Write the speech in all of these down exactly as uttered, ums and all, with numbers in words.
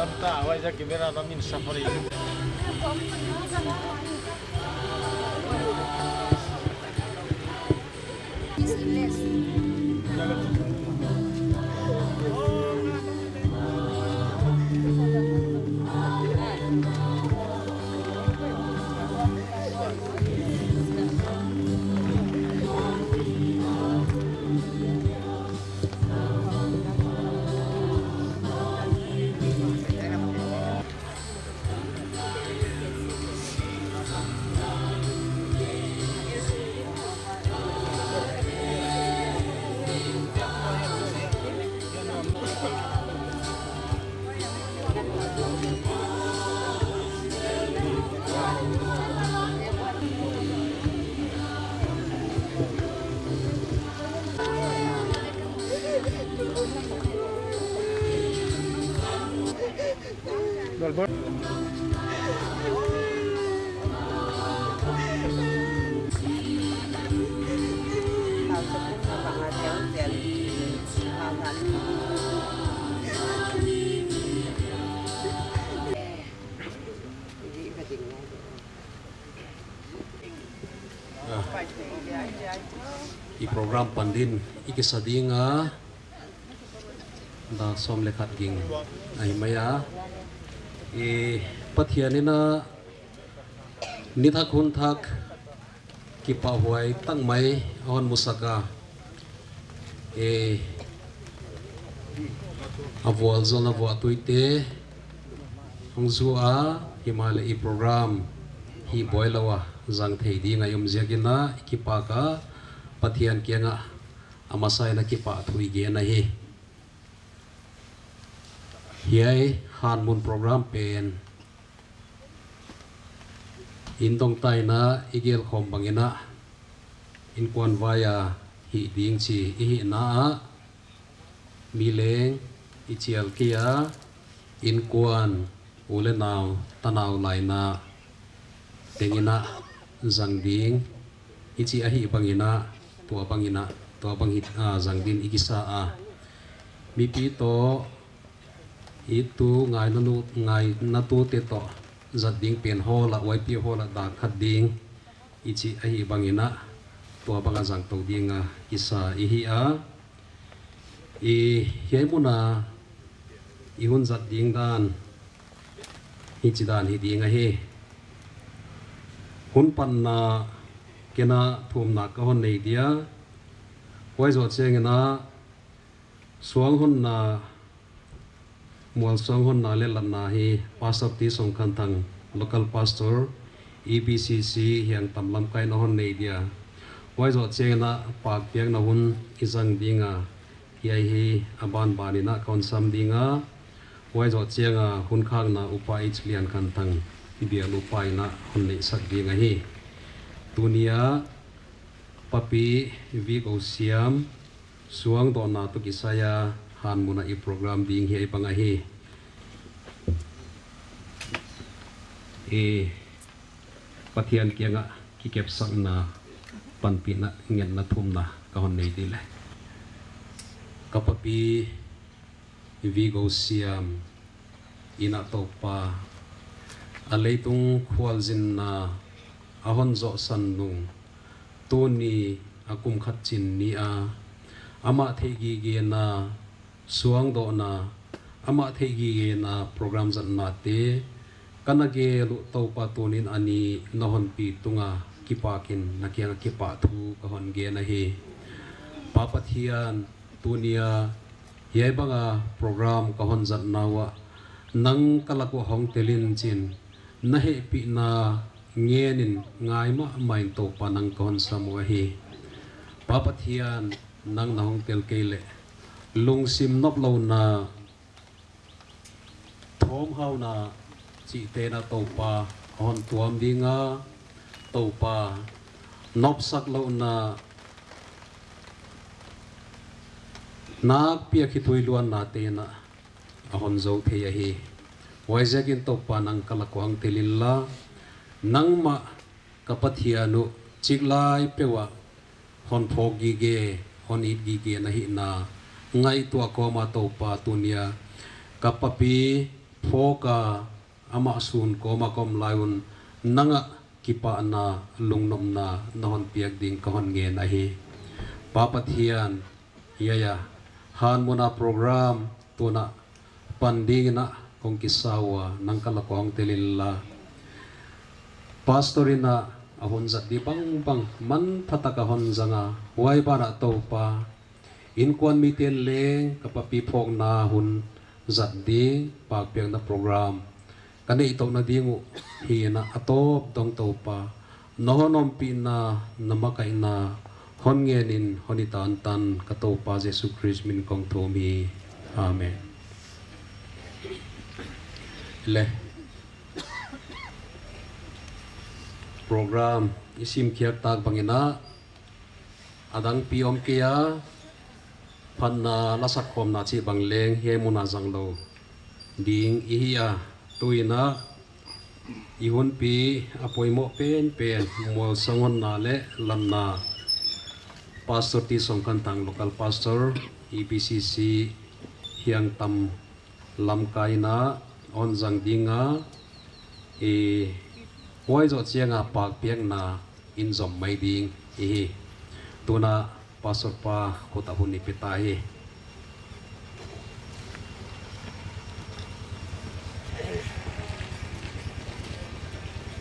Anta, huaiziak camera na min suffer. Ah, i program pan din i kisa ding a, dak sawm leh khat ging ahi mai a. I Pathian in a ni thak hun thak kipahhuai tak mai a hon musak a. E, a vualzawlna vuahtuite hong zu a, himahleh i program hi buai lou a zang thei ding a i om ziak in a i kipak a, Pathian kiang ah a masa in a kipahthu i gen ahi. Hiai Hanmun program pen in dong taina i gelkhawm bang in a, innkuan vai a hih ding chi i hihna ah, mi leng i chial kei a, innkuan, u leh nau, tanau laina teng in a zang ding i chi ahih bang in a, tua bang in a, tua bang hi, ah, zang din i kisa a. Mipi toh i tu ngaina nu, ngaina tute toh zat ding pen hall ah, Y P hall ah dak khat ding i chi ahih bang in a, tua bang a zang tou ding a kisa i hi a. I hiai mun a i hun zat ding dan hichi dan hi ding ahi. Hun panna ken a thumna ka hon nei dia. Huai zoh chiang in a, suang honna, mual suang honna leh latna hi Pastor T Songkhanthang, Local Pastor, E B C C Hiangtam lamkai in a hon nei dia. Huai zoh chiang in a pakpiakna hun i zang ding a, hiai hi a banban in a ka hon sam ding a. Huai zoh chiang a hun khakna Upa H Liankhanthang, bial upa in a hon neihsak ding ahi. Tuni a Papi V Gosiam, suang dohna toh kisai a Hanmun a i program ding hiai bang ahi. I Pathian kiang ah kikepsakna panpihna ngetna thumna ka hon nei di leh. Ka Papi V Gosiam in a Toupa, a leitung khualzinna a hon zohsan nung, tuni a kum khat chin ni a, amah theihgigena suang dohna, amah theihgigena program zatnate ka na gel uh Toupa, tuni'n a ni na hon pi tung a kipak in na kiang a kipahthu ka hon gen ahi. Pa Pathian, tuni a hiai bang a program ka hon zatna uah nang ka lak uah hong tel in chin, na hehpihna ngen in ngai mahmah in Toupa nang ka hon sam uh ahi. Pa Pathian, nang na hong tel kei leh lungsim noplouhna, thawmhauna chihte in a Toupa a hon tuam ding a, Toupa nopsaklouhna nakpi a khitui luannate in a hon zou thei ahi. Huaiziakin Toupa nang ka lak uah hong tel inla, nangmah ka Pathian uh chiklai peuh ah hon phawk gige, hon it gige na hihna ngaihtuah kawm a Toupa, tuni a ka papi phawk a, amah sun kawm a ka om lai un nang ah kipahna, lungnopna na hon piak ding ka hon ngen ahi. Pa Pathian, hiai a hanmun a program tun a pan ding in a kong kisa ua, nang ka lak ah hong tel inla. Pastor in a hun zat di bangbang manpha tak a hon zang a, huai ban ah Toupa, innkuan miten leng ka papi phawkna hun zat ding pakpiakna program ka neih touhna ding uh hi in a, a tawp dong Toupa, na hon ompihna, na makaihna hon ngen in, hon i tantan, ka Toupa Jesu Khrist min kong thum hi. Amen. Le, program i sim khiak tak bang in a, a dangpi om kei a, phatna la sak khawmna chih bang leng hiai mun a zang lou ding i hi a, tu in a i hunpi a poimoh penpen, mualsang honna leh lanna, Pastor T. Songkhanthang, Local Pastor, E B C C Hiangtam lamkai in a hon zang ding a, i huai zoh chiang a pakpiakna in zom mai ding i hi. Tun a Pastor pa khut ah hun i pe ta hi.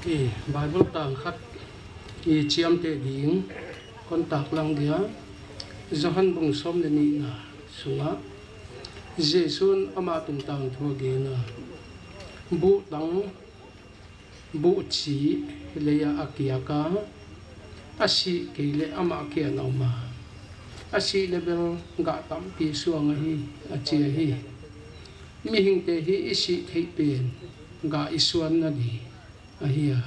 I Bible tang khat i chiamteh ding kon taklang dia, Johan bung sawm leh nihna sung ah Jesu'n amah tungtang thu a gen a, buh tang, buh chih lei ah a kiak a, a sih kei leh amah kia na om a, a sih leh bel gah tampi suang ahi, a chi ahi. Mihingte hi i sih theih pen gah i suanna di ahi a.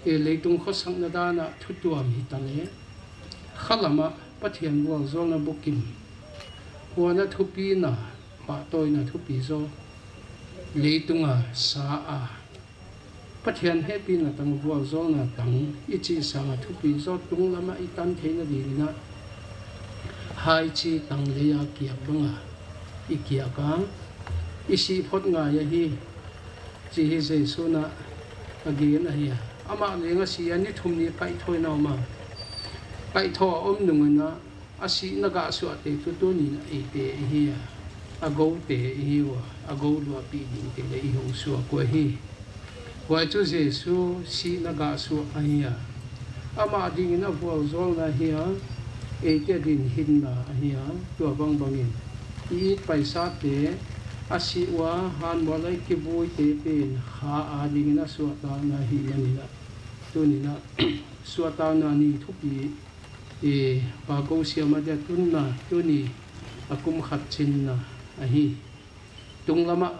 E, leitung khosakna dan ah thu tuam hita leh, khalam ah Pathian vualzawlna bukim, huan a thupina, pahtawina thupi zaw, leitung a sa a, Pathian hehpihna tang, vualzawlna tang i chih sang a thupi zaw tunglam ah i tan theihna ding in a, hiai chi tang lei a kiak bang a i kiak a, i sih phot ngai ahi, chih hi Jesu'n a gen ahi a. Amah leng a si a, ni thum ni kaihthohna om a, kaihthawh a om nung in a, a sihna gah suahte tuh tuni'n eite i hi a, a goute i hi ua, a gou luahpih dingte leh i hong suak uh ahi. Huai chu Jesu sihna gah suah ahi a, amah ding in a vualzawlna ahi a, eite din hinna ahi a, tua bangbang in i it paisate, a sih ua hanmual a i kivuite pen kha a ding in a suahtakna ahihman in a, tuni'n a suahtakna ni thupi, e, Pa Gousiam a dia tunna, tuni a kum khat chinna ahi. Tunglam ah,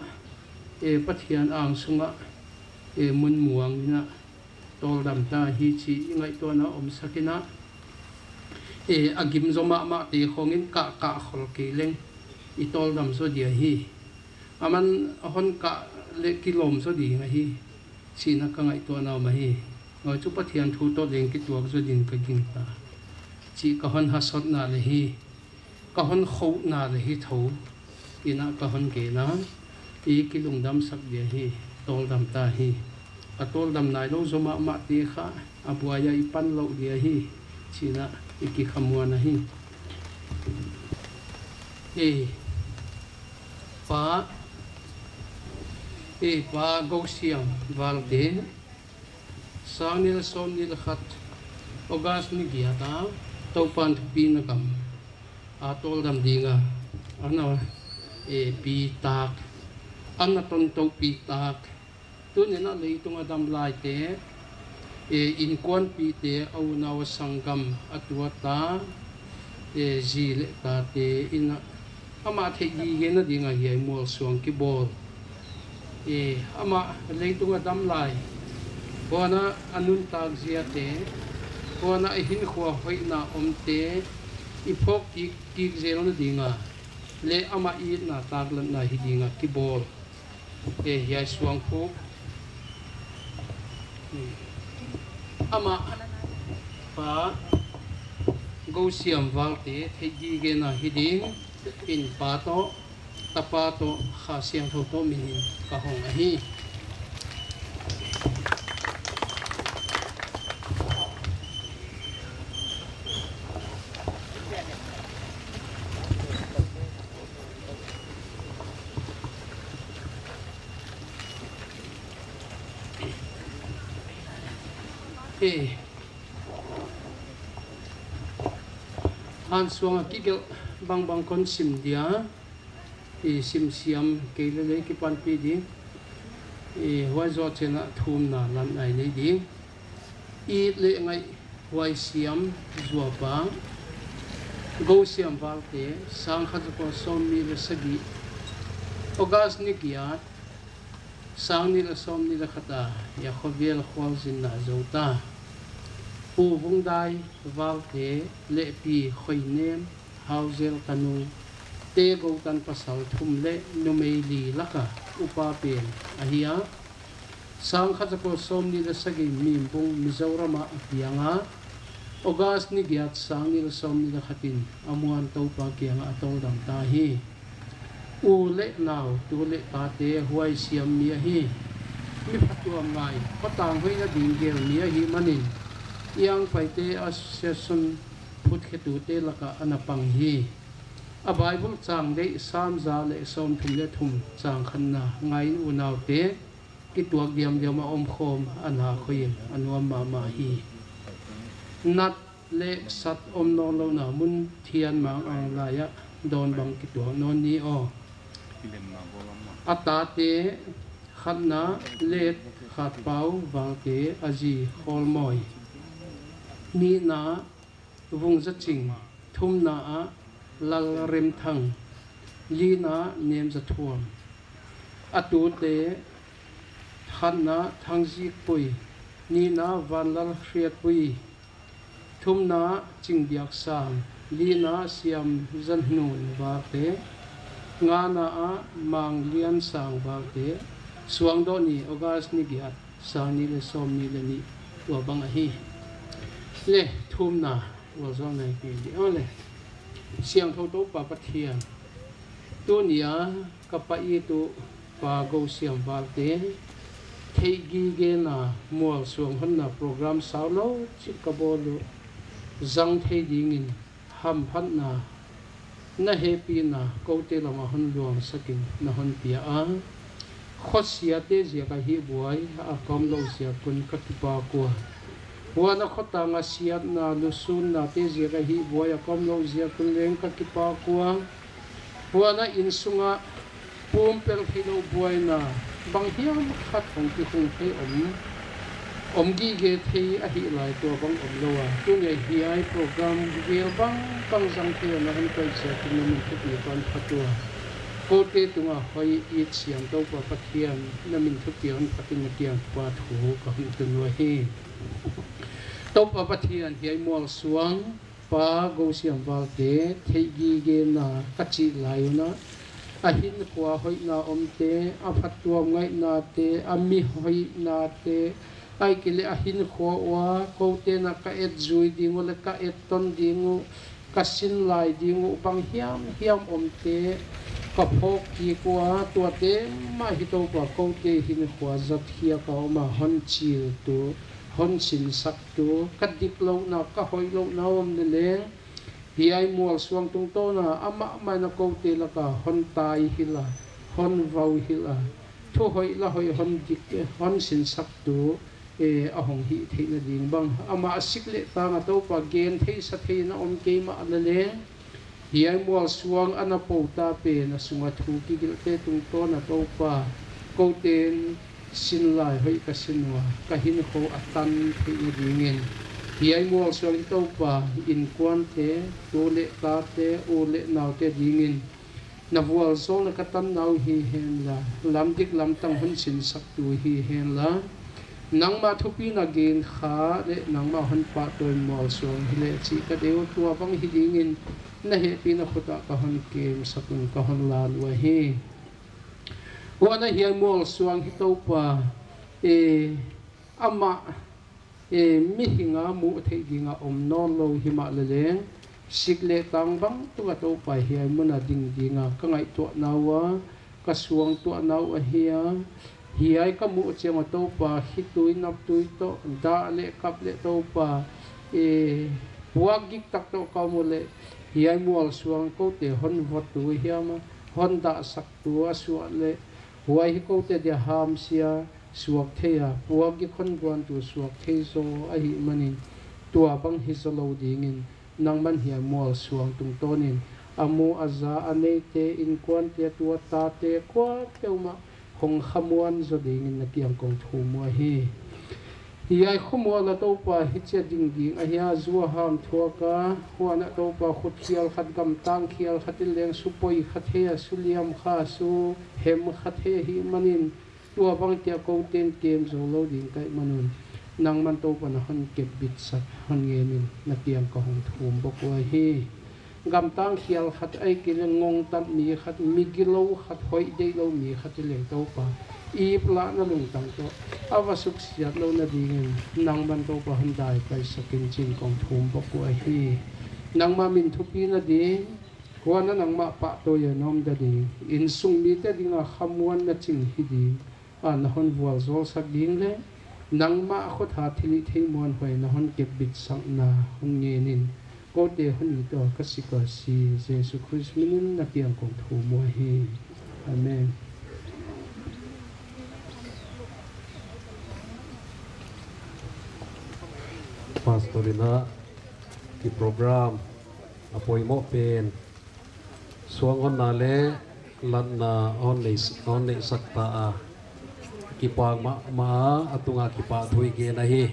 e, Pathian angsung ah, e, mun muang in a tawldam ta hi chih i ngaihtuahna omsak in a, e, a gim zaw mahmahte khawng in kah, kah khol kei leng i tawldam zaw di ahi. Aman a hon kah leh kilawm zaw ding ahi, chih in a ka ngaihtuahna om ahi. Huai chu Pathian thu toh leng kituak zaw ding ka gingta, chih ka hon hasotna leh hi, ka hon khouhna leh hi tho in a ka hon gen a, i kilungdamsak di ahi, tawldam ta hi. A tawldam nailou zaw mahmahte kha a buai a i pan louh di ahi, chih in a i kikhamuan ahi. E, Pa, e, Pa Gousiam Valte, sang nih leh sawmnih leh khat, August ni giat a, Toupa'n thupina gam a tawldam ding a, a na, e, pi tak, a na tawntawh pi tak, tuni'n a leitung a damlaite, e, innkuanpihte, a unau a sanggam, a tuate, e, zi leh tate in a, amah theihgigena ding a hiai mualsuang kibawl, e, amah leitung a damlai, huan a a nuntak ziate, huan a a hinkhua hoihna omte, i phawk kik, kik zelna ding a, leh amah itna taklatna hi ding a kibawl, e, hiai suangphuk. Amah Pa Gousiam Valte theihgigena hi ding in Pa toh, Tapa toh Kha Siangthou toh min in ka hong ahi. Eh, hansuang a kigelh bangbang kon sim dia, i simsiam kei lele kipanpih di, i huai zoh chiang a thumna lan ai nei di. It leh ngaih, huaisiam, zuapa, gousiam valte, sangkhat zakua sawmnih leh sagih, August ni giat, sangnih leh sawmnih leh khat a, i khovel khualzinna zou ta. Pu Vungdai valte leh Pi Khoinem, Hauzel tanu te, Goutan pasal thum leh numei li laka upa pen ahi a. Sangkhat zakua sawmnih leh sagih Mimbung Mizoram ah a piang a, August ni giat sangnih leh sawmnih leh khat in a muan Toupa kiangah a tawldam ta hi. U leh nau, tu leh tate huaisiam mi ahi. Mi phatuam ngai, khotang hoihna ding gel mi ahih manin, Iangpaite Association phutkhetute lakah ana pang hi. A Bible chang deih Sam za leh sawmthum leh thum chang khatna ngaiin unaute kituak diamdiam a omkhawm a, na khoih in a nuam mahmah hi. Nat leh sat om nawnlouhna mun thian mang ang lai ah dawn bang kituak nawn ni aw. A tate, khatna Let Khatpau Vangte, a zi Khawlmawi, nihna Vungzaching, thumna ah Lalremthang, lina Nemzathuam. A tute, khatna Thangzikpui, nihna Vanlalhriatpui, thumna Chingbiaksang, lina Siamzanhnun Vangte, ngana ah Mangliansang Vangte. Suangdoh ni, August ni giat, sangnih leh sawmnih leh nih, tua bang ahi. Leh thumna, vualzawlna i pe di aw leh. Siangthou Toupa Pathian, tuni a ka pa it uh Pa Gousiam Vangte theihgigena mualsuang honna program saulou chik ka bawl uh zang thei dingin hamphatna, na hehpihna koute lamah hon luangsak in na hon pia a. Khosiate ziak a hihbuai a ka omlouh ziak un ka kipak ua. Huan a khotang a siatna lusunnate ziak a hihbuai a ka omlouh ziak un leng ka kipak ua. Huan a innsung ah pumpelh theihlouh buaina bang hiam khat hong kikhung thei om, om gige thei ahih lai tua bang omlou a. Tuni a hiai program gel bangbang zang thei a na hon koih ziak un na min thupi ka hon phat ua. Koute tunga hoih it siam Toupa Pathian, na min thupi hon phat in na kiangpa thu ka hon tun uhi. Toupa Pathian, hiai mualsuang Pa Gousiam Vangte theihgigena ka chih lai un a, a hinkhua hoihna omte, a phatuam ngaihnate, a mi hoihnate, ahihkeileh a hinkhua ua koute na ka etzui ding uh leh ka etton ding uh, ka sinlai ding uh bang hiamhiam omte ka phawk kik ua, tuate mah hi Toupa koute hinkhua zatkhiak a om a hon chiltu, hon sinsaktu, ka diklouhna, ka hoihlouhna om leleng, hiai mualsuang tungtawn a amah mah in a koute laka hon tai hilh a, hon vau hilh a, thu hoih la hoih hon dik, hon sinsaktu, eh, a hong hih theihna ding bang, amah a sik leh tang a Toupa gen theihsa thei in a om kei mah leleng, hiai mualsuang ana pou ta pen a sunga thu kigelhte tungtawn a Toupa, kouten sinlai hoih ka sin ua, ka hinkhua a tan theihna dingin, hiai mualsuang hi Toupa, inkuante, tu leh tate, u leh naute dingin na vualzawlna ka tanna uh hi henla, lam dik lam tang hon sinsaktu hi henla, nangmah thupina gen kha leh nangmah hon pahtawi mualsuang hileh chih ka deih uh, tua bang hi dingin na hehpihna khut ah ka hon kemsak un ka hon lan uhi. Huan a hiai mualsuang hi Toupa, eh, amah, eh, mihing a muh theih ding a om nawnlou hi mah leleng, sik leh tang bang tung a Toupa hiai mun a ding ding a ka ngaihtuahna ua, ka suangtuahna uh ahi a. Hiai ka muh chiang a Toupa, khitui naptui toh, dah leh kap leh Toupa, e, puak gik tak toh ka om uleh, hiai mual suang kote hon vot tu hiam a, hon dahsak tu a suah leh, huai hi kote dia hamsia suak thei a, puak gik hon guan tu suak thei zaw ahih manin, tua bang hi zaw lou dingin, nangman hiai mual suang tungtawnin, a mu a za a neite, inkuante, a tu a tate, kuapeuhmah hong khamuan zaw dingin na kiang kong thum uh ahi. Hiai khomual a Toupa hichia ding ding ahi a, zu a ham thuak a, huan a Toupa khut khial khat, gamtang khial khat in leng su poi kha thei a, su liam kha, su hem kha thei ahih manin, tua bang kia koten kem zou lou ding ka hih man un, nangman Toupa na hon kepbitsak hon ngenin na kiang ka hong thum bawk uh ahi. Gamtang khial khat ahihkeileh ngongtat mi khat, mi gilou khat, hoih deihlou mi khat i leng Toupa, ip lahna lungtang toh a va suksiat louhna dingin nangman Toupa hon dai paisak in chi'n kong thum bawk uh ahi. Nangmah min thupina ding, huan a nangmah pahtawi a na om ding, insung mite dinga khamuanna ching hi ding a na hon vualzawlsak ding leh, nangmah khut a thilhihtheih muanhuai na hon kepbitsakna hon ngenin, kote hon it a ka sik a si Jesu Khrist minin na kiang kong thum uh ahi. Amen. Pastor in a ki program a poimoh pen suang honna leh latna hon nei, hon neihsak ta a, kipak mahmah a, a tunga kipahthu i gen ahi.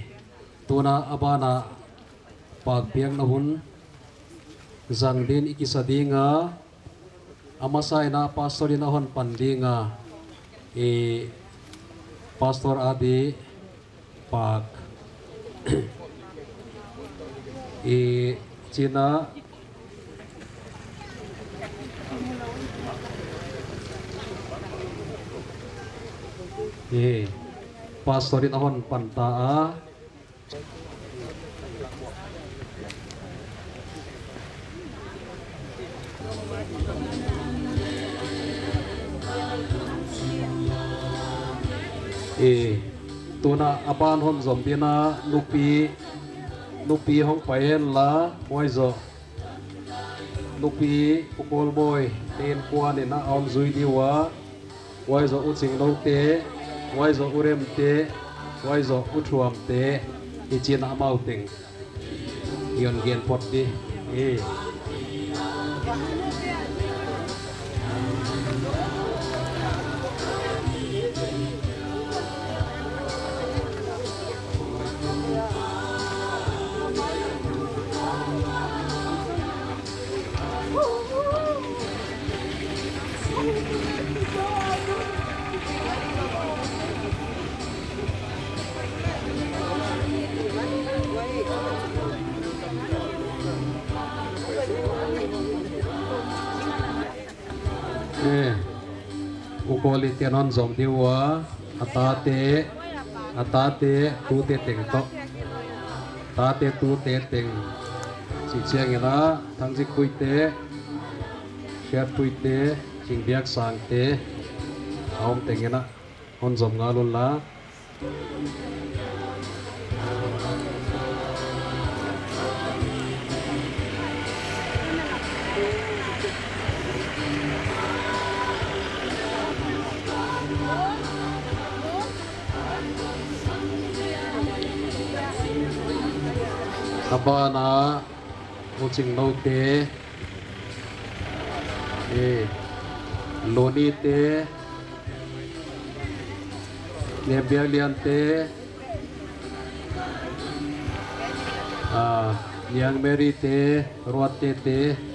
Tuna a bana pakpiakna hun zang din i kisa ding a, a masa in a pastor in a hon pan ding a, i pastor a di pak. I chi'n a, i pastor in a hon pan ta a. I, tuna a ban hon zom dingin nupi, nupi hong pai hen la, huai zoh nupi Pu Kawlbawi te inkuan in a hon zui di ua. Huai zoh U Chingnote, huai zoh U Remte, huai zoh U Thuamte, i chi'n a amau teng i hon gen phot di. E. Eh, U Kawli te'n hon zom di ua, a tate, a tate, tute teng toh. Tate tute teng. Chih chiangin a, Thangzikpuite, Hriatpuite, Chingbiaksangte, a om tengin a, hon zom ngal un la. A bana, U Chingnote, eh, Lonite, Nembiakliante, ah, Niang Maryte, Ruattete.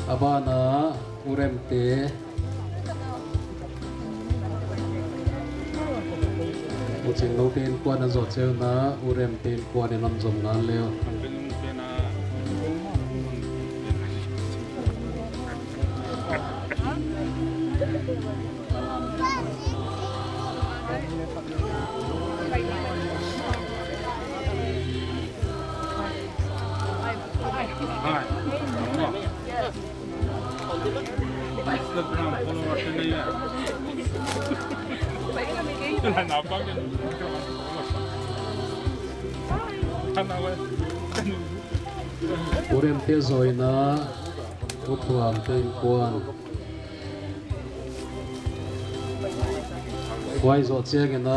A ban ah U Remte, U Chingnote innkuan a zoh chiang in U Remte innkuan in hon zom ngal leh. Hi. Instagram follower te nahi hai. U Remte zoh in U Thuamte innkuan. Huai zoh chiang in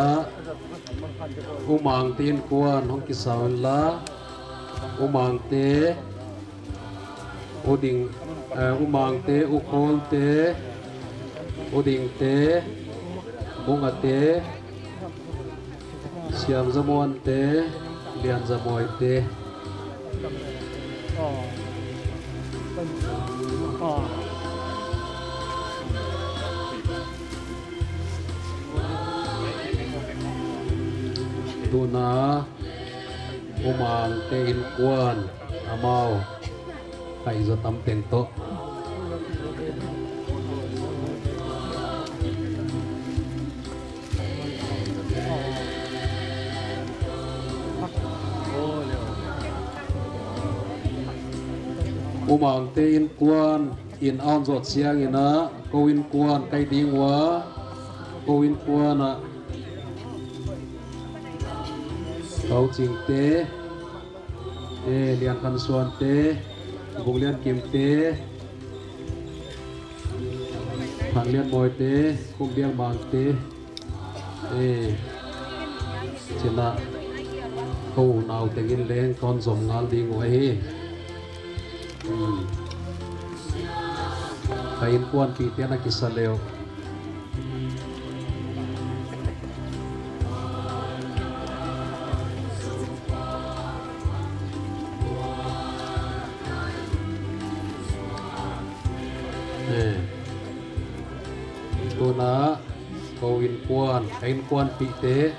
U Mangte innkuan hong kisau inla, U Mangte, U Ding, eh, U Mangte, U Kholte, U Dingte, Mungate, Siamzamuante, Lianzamoite. Tuna U Mangte innkuan amau khaizou tam teng toh. U Mangte innkuan in a hon zoh chiang in kou innkuan kai ding ua, kou innkuan ah Kau Chingte, eh, Lian Khan Suante, Bung Lian Kimte, Thang Lian Mawite, Kum Biang Mangte, eh, china kou nau tengin leng kon zom ngal ding uh ahi. Hmm. Ka innkuanpihte na kisa leh uh. Eh. Tuna kou innkuan, ka innkuanpihte.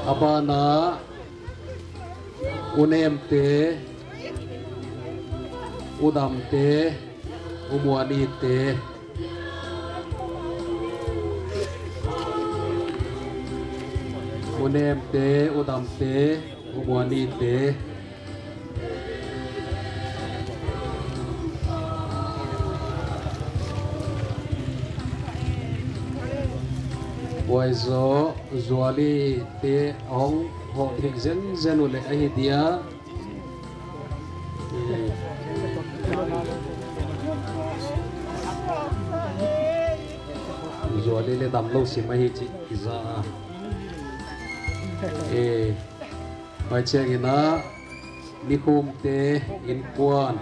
A ban ah U Nemte, U Damte, U Muanite. U Nemte, U Damte, U Muanite. Huai zoh Zualite hong hoh theih zenzen uleh ahi dia. Zuali leh damlou sim ahi chih i za a. E, huai chiangin a, nikhumte innkuan.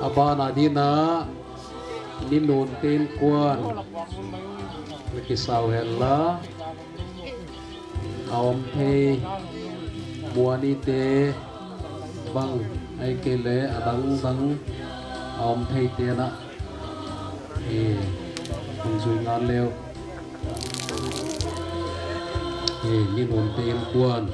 A ban a dingin a, ninunte innkuan, na kisau henla, a om thei, muanite bang, ahihkeileh a dangdang a om theite'n a, e, hon zui ngal leh uh. E, ninunte innkuan.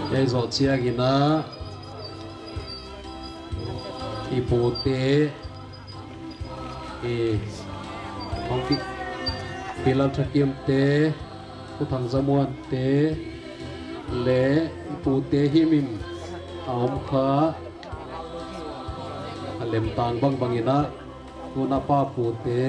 Hiai zoh chiangin a, i pute, e, hong pi-, Pi Lalthakimte, Pu Thangzamuante, leh i pute himhim a om kha, a lemtang bangbang in a, tuna pa pute.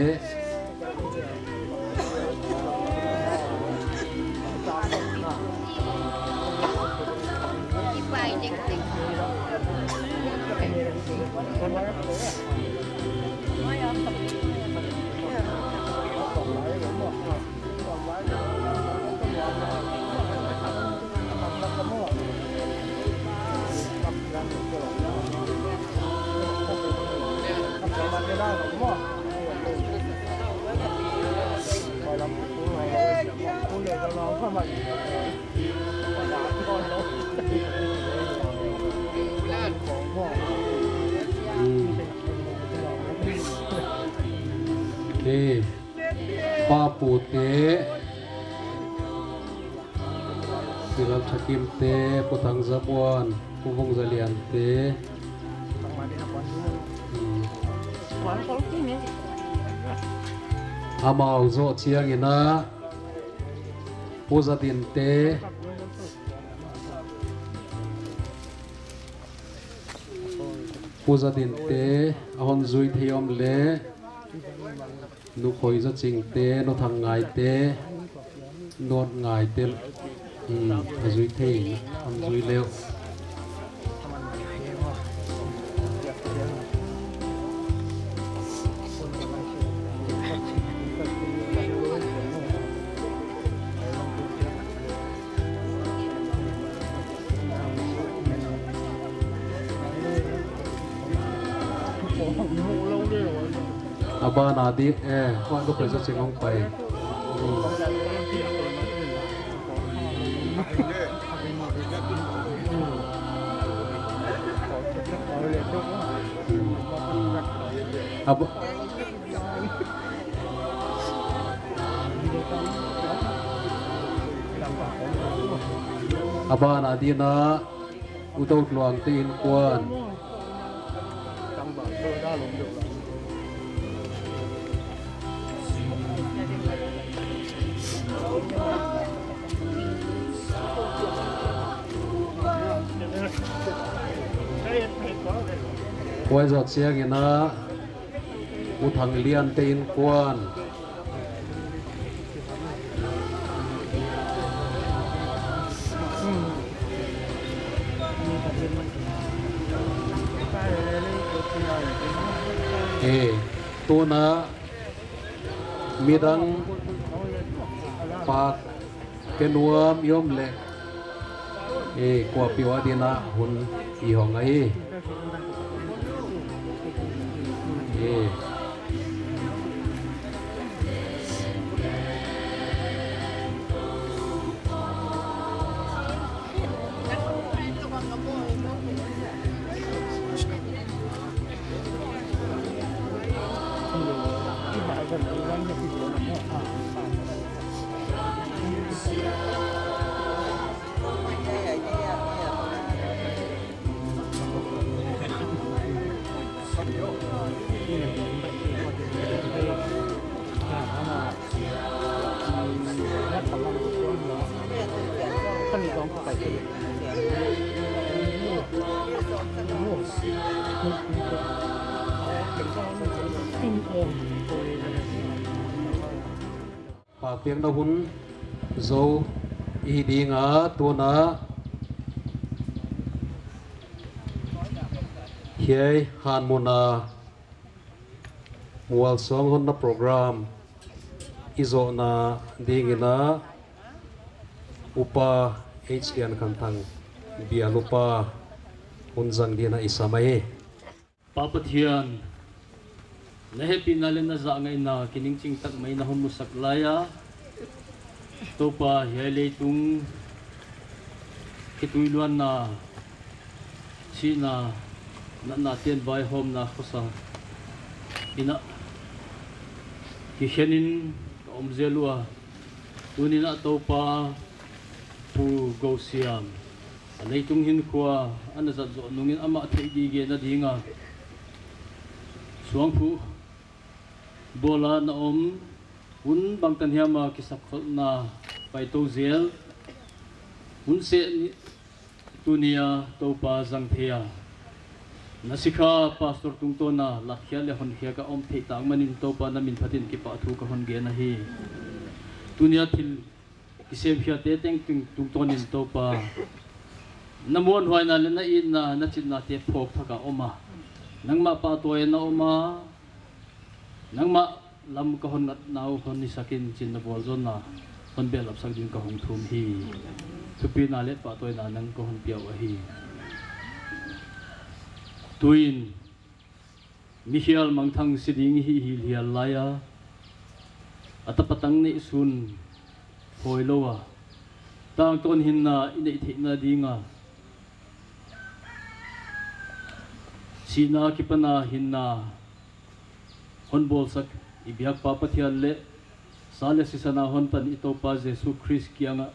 Te, pa pute, Pi Lalthakimte, Pu Thangzamuan, Pu Vungzaliante. Hmm. Amau zoh chiangin a, Pu Zadinte, Pu Zadinte, a hon zui thei om leh, Nu Khoizachingte, Nu Thangngaite, Nu Ngaite, hmm, a zui thei, a zui leh uh. A ban a di, eh, huan Nu Khoizaching hong pai. A ba- A ban a dingin a, U Dotluangte innkuan. Huai zoh chiangin a, U Thangliante innkuan. E, tuna midang pak ke nuam i om leh, e, kuapeuh a dingin hun i hong ahi. E. Pakpiakna hun zou i hi ding a, tuna hiai han mun a mualsuang honna program i zohna dingin a Upa H Liankhanthang, bial upa, hun zang dingin i sam ahi. Pa Pathian, na hehpihna leh na zahngaihna kiningching tak mai in na hon musak lai a, Toupa, hiai leitung khituiluanna, sihna, natna te'n vaihawmna khosa in a kikhen in ka om zel ua. Tuni'n a Toupa, Pu Gosiam, a leitung hinkhua ana zat zoh nungin amah theihgigena ding a suangphuh bawl a na om, hun bangtan hiam a kisakkholhna paitou zel, hun seh ni, tuni a Toupa zang thei a, na sikha pastor tungtawn a latkhiak leh honkhiak a om theih tak manin Toupa na min phatin kipahthu ka hon gen ahi. Tuni a thil kisemkhiate tengteng tungtawnin Toupa, na muanhuaina leh na itna, na chitnate phawk thak a om a, nangmah pahtawi a na om a, nangmah lam ka hon ngatna uh hon hisak in chi'n na vualzawlna hon behlapsak dingin ka hong thum hi. Thupina leh pahtawina nang ka hon pia uh ahi. Tuin mikhial mangthang si ding i hi hilhial lai a, a tapa tang neih sun hoihlou a, tangtawn hinna i neih theihna ding a, sihna akipan a hinna hon bawlsak i biak Pa Pathian leh sa leh sisan a hon pan i Toupa Jesu Khrist kiang a,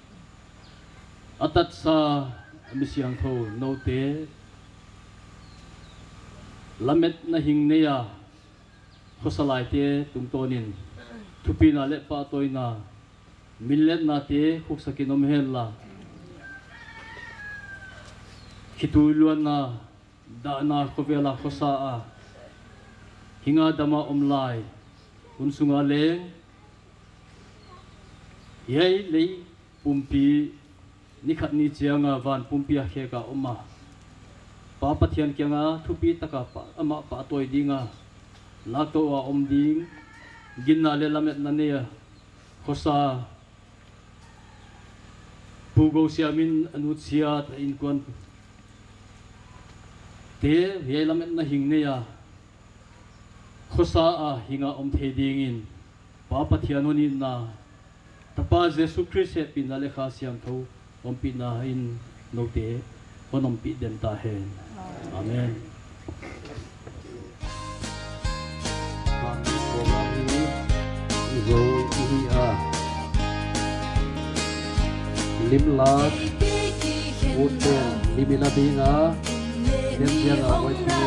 a tatsa a mi siangthou noute, lametna hing nei a khosa laite tungtawnin thupina leh pahtawina, min letnate khuksak in om henla, khituiluanna, dahna khovel a khosa a hing a dam a om lai hun sung a leng, hiai lei pumpi ni khat ni chiang a van pumpi a khek a om a, Pa Pathian kiang a thupi tak a pa, amah pahtawi ding a laktou a om ding, ginna leh lametna nei a khosa Pu Gosiam in a nutsiat a inkuante hiai lametna hing nei a khosa a hing a om thei dingin Pa Pathian hon itna, Tapa Jesu Khrist hehpihna leh Kha Siangthou ompihna in noute hon ompih den ta hen. Amen. Program hi zou i hi a, limlak ut pen limina ding a, den ziang a